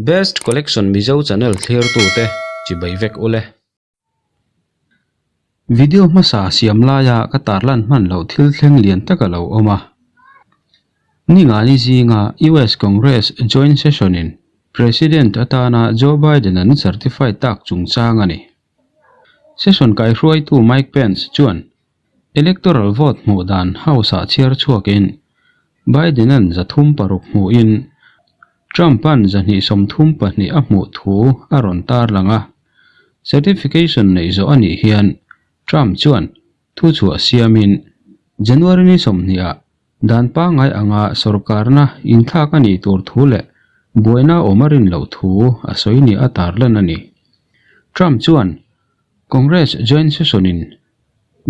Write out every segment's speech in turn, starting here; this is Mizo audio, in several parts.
Best Collection Mizo channel thlirtute chibai vek ule. Video hmasa siam laia ka tarlan hman loh thil thleng lian tak a lo awm a. Ningani zinga US Congress Joint Session in President atana Joe Biden an certify tak chungchang a ni. Session kaihruaitu Mike Pence chuan Electoral vote hmuh dan House-ah chhiar chhuakin Biden-a'n 306 hmuhin Trump-a'n 232 a hmuh thu a rawn tarlang a. Certification neih zawh a nih hian Trump chuan thuchhuah siamin January ni 20 ah dan pangngai anga sorkarna inthlak a nih tur thu leh buaina awm a rin loh thu a sawi ni a tarlan a ni. Trump chuan Congress joint session-in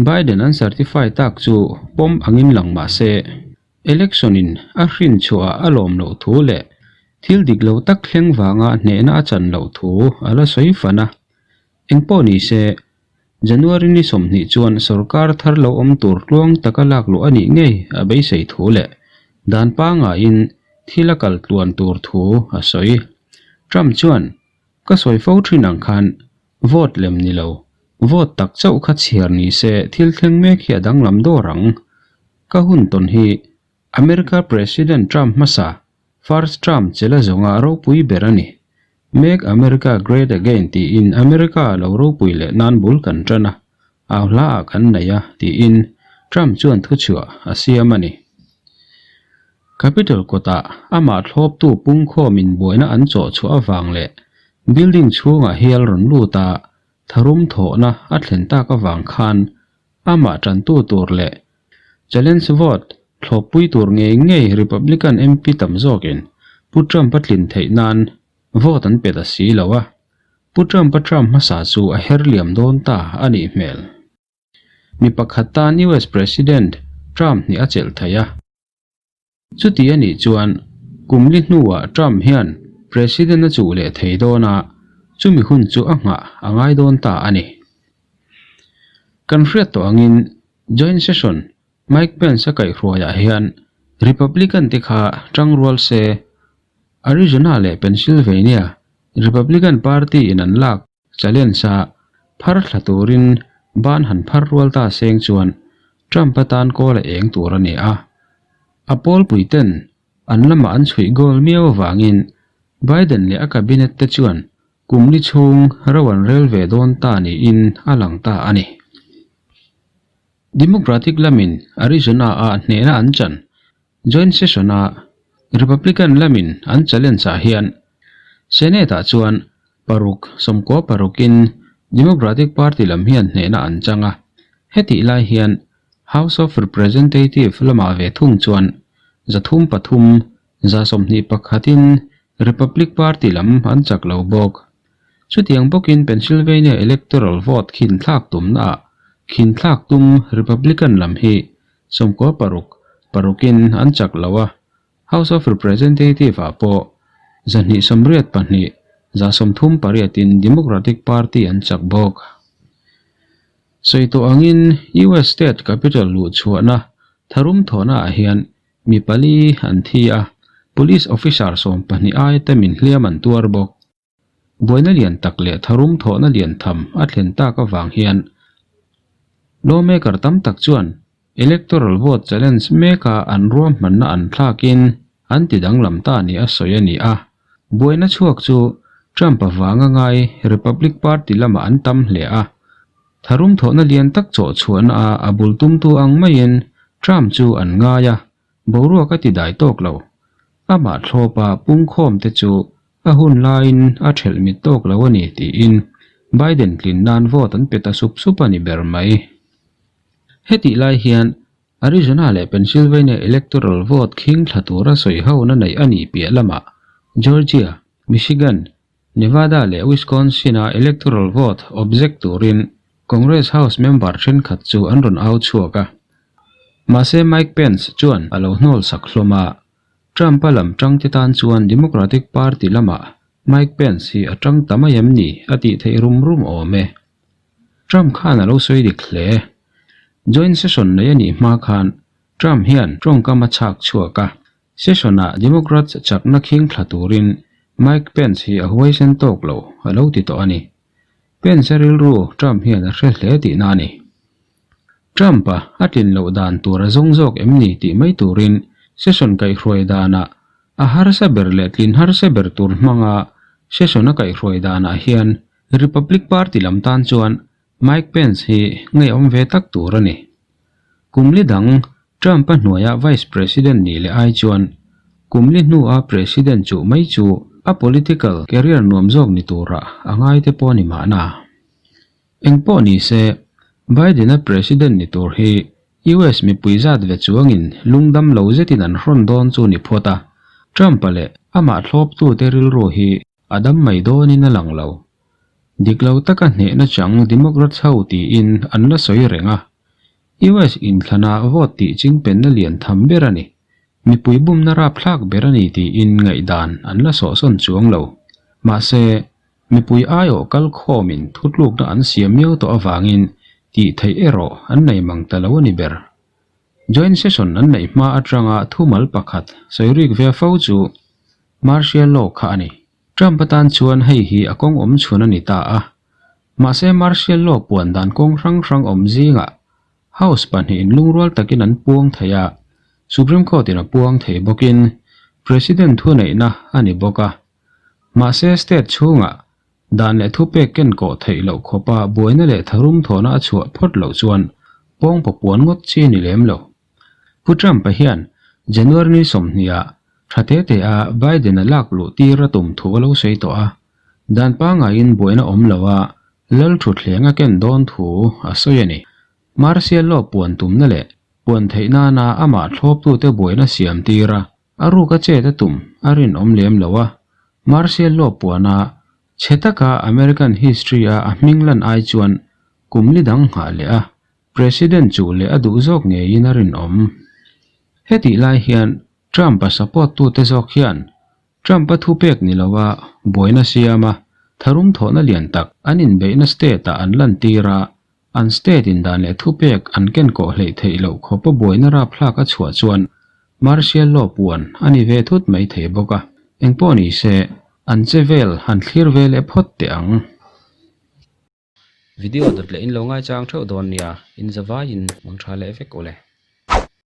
Biden an certify tak chu pawm angin lang mah se, election in a hrin chhuah a lawm loh thu leh thil dik lo tak thleng vanga hnehna a chan loh thu a la sawi fan a. Engpawh ni se, January ni 20 chuan sorkar thar lo awm tur tluang taka lak luh a nih ngei a beisei thu leh dan pangaiin thil a kal tluan tur thu a sawi. Trump chuan, Ka sawi fo thin ang khan Vote lem ni lo, vote tak chauh kha chhiar ni se thil thleng mek hi a danglam dawr ang. Ka hun tawn hi America President Trump hmasa, First Trump chela zawnga ropui ber a ni. Make America Great Again tiin America lo ropui leh nan bul kan tan a, au hla ah kan nei a tiin Trump chuan thuchhuah a siam a ni. Capitol kawtah amah thlawptu pungkhawmin buaina an chawh chhuah avang leh building chhungah hial rawn lut a, tharum thawhna a thlen tak avang khan amah tantu tur leh challenge vote thlawppui tur ngei ngei Republican MP tam zawkin Pu Trump a tlin theih nan vote an pe ta si lo a, Pu Trump a term hmasa chu a her liam dawn ta a nih hmel. Mi pakhat tan US President Trump nih a chelh thei a. Chuti a nih chuan kum li hnuah Trump hian President a chuh leh thei dawn a, chumi hun chu a nghah a ngai dawn ta a ni. Kan hriat tawh angin Joint Session Mike Pence a kaihhruaiah hian Republican te kha tangrual se, Arizona leh Pennsylvania Republican Party in an lak Challenge a phar thla turin ban han phar rual ta seng chuan Trump atan kawl a eng tur a ni a. A pawlpui ten an lamah an chhuih goal miau avangin Biden leh a cabinet te chuan kum li chhung ro an rel ve dawn ta niin a lang ta a ni. Democratic lamin Arizona ah hnehna an chan Joint Session a Republican lamin an challenge ah hian Senate ah chuan paruk 96 in Democratic Party lam hian hnehna an chang a, hetih lai hian House of Representative lamah ve thung chuan 303 121 in Republic Party lam an chak lo bawk. Chutiang bawkin Pennsylvania electoral vote khinthlak tumna ah khinthlak tum Republican lam hi 96 parukin an chak lo a, House of Representative ah pawh 282 138 in Democratic Party an chak bawk. Sawi tawh angin US state capital luh chhuahna tharum thawhna ah hian mi pali an thi a, police officer 12 ai tamin hliam an tuar bawk. Buaina lian tak leh tharum thawhna lian tham a thlen tak avang hian lawmaker tam tak chuan electoral vote challenge meka an ruahmanna an thlakin an ti danglam ta ni a sawi a ni a. Buaina chhuak chu Trump avanga ngai Republic Party lamah an tam hle a. Tharum thawhna lian tak chawh chhuahna a a bul tumtu ang maiin Trump chu an ngai a, boruak a ti dai tawk lo. Amah thlawpa pungkhawm te chu A hun laiin a thelh mit tawk lo a ni tiin Biden tlin nan vote an pe ta sup sup a ni ber mai. Hetih lai hian Arizona leh Pennsylvania electoral vote khing thla tura sawi hona neih a nih piah lamah Georgia, Michigan, Nevada leh Wisconsin-a electoral vote object turin Congress House member thenkhat chu an rawn au chhuak a. Mahse Mike Pence chuan a lo hnawl sak hlawm a. Trump-a lam tangte tan chuan Democratic Party lamah Mike Pence hi a tang ta mai em ni a tih theih rum rum awm e. Trump khan a lo sawi dik hle. Joint session nei a nih hma khan Trump hian tawngkam a chhak chhuak a, session-ah Democrats chakna khing thla turin Mike Pence hi a huaisen tawk lo, a lo ti tawh a ni. Pence-a rilru Trump hian a hre hle tihna a ni. Trump-a a tlin loh dan tur a zawng zawk em ni tih mai turin session kaihhruai danah a harsa ber leh tlin harsa ber tur hmanga session a kaihhruai danah hian Republic Party lam tan chuan Mike Pence hi ngeiawm ve tak tur a ni. Kum li dang Trump-a hnuaia Vice President nih leh ai chuan kum li hnua President chuh mai chu a political career nuam zawk ni turah a ngai te pawh a ni mahna. Eng pawh ni se, Biden-a President ni tur hi US mipui zat ve chuangin lungdam lo zetin an hrawn dawn chu ni phawt a, Trump-a leh amah thlawptute rilru hi a dam mai dawnin a lang lo. Dik lo taka hnehna chang Democrats ho tiin an la sawi reng a, US inthlana vote tih chingpenna lian tham ber a ni. Mipui bumna rapthlak ber a ni tiin ngaihdan an la sawhsawn chuang lo. Mahse, mipui aiawh kal khawmin thutlukna an siam miau tawh avangin tih theih erawh an nei mang ta lo a ni ber. Joint session an neih hma atanga thumal pakhat sawi rik ve fo chu Martial law kha a ni. Trump atan chuan hei hi a kawng awm chhun a ni ta a. Mahse Martial law puan dan kawng hrang hrang awm zingah House pahnihin lungrual takin an puang thei a, Supreme Court in a puang thei bawkin President thuneihna a ni bawk a. Mahse state chhungah dan leh thupek ken kawh theih loh khawpa buaina leh tharum thawhna a chhuah phawt loh chuan pawngpaw puan ngawt chi a ni lem lo. Pu Trump-a hian January ni 20 ah tha te te a Biden-a lak luh tir a tum thu a lo sawi tawh a, dan pangaiin buaina awm lo a lal thutthleng a ken dawn thu a sawi a ni. Martial law puan tumna leh puan theih nana amah thlawptute buaina siam tir a, a ruk a chet a tum a rinawm lem lo a, Martial law puana chhe taka American history a a hming lan ai chuan kum li dang nghah leh a President chuh leh a duh zawk ngeiin a rinawm. Hetih lai hian Trump-a support tute zawk hian Trump-a thupek ni lova buaina siama tharum thawhna lian tak an inbeihna state-ah an lantir a, an state indan leh thupek an kenkawh hleih theih loh khawpa buaina rapthlak a chhuah chuan martial law puan a ni ve thut mai thei bawk a. Engpawh ni se, an che vel han thlir ve leh phawt teh ang. Video dawt leh in lo ngaichang theuh dawn nia, in zavaiin mang tha leh vek ule.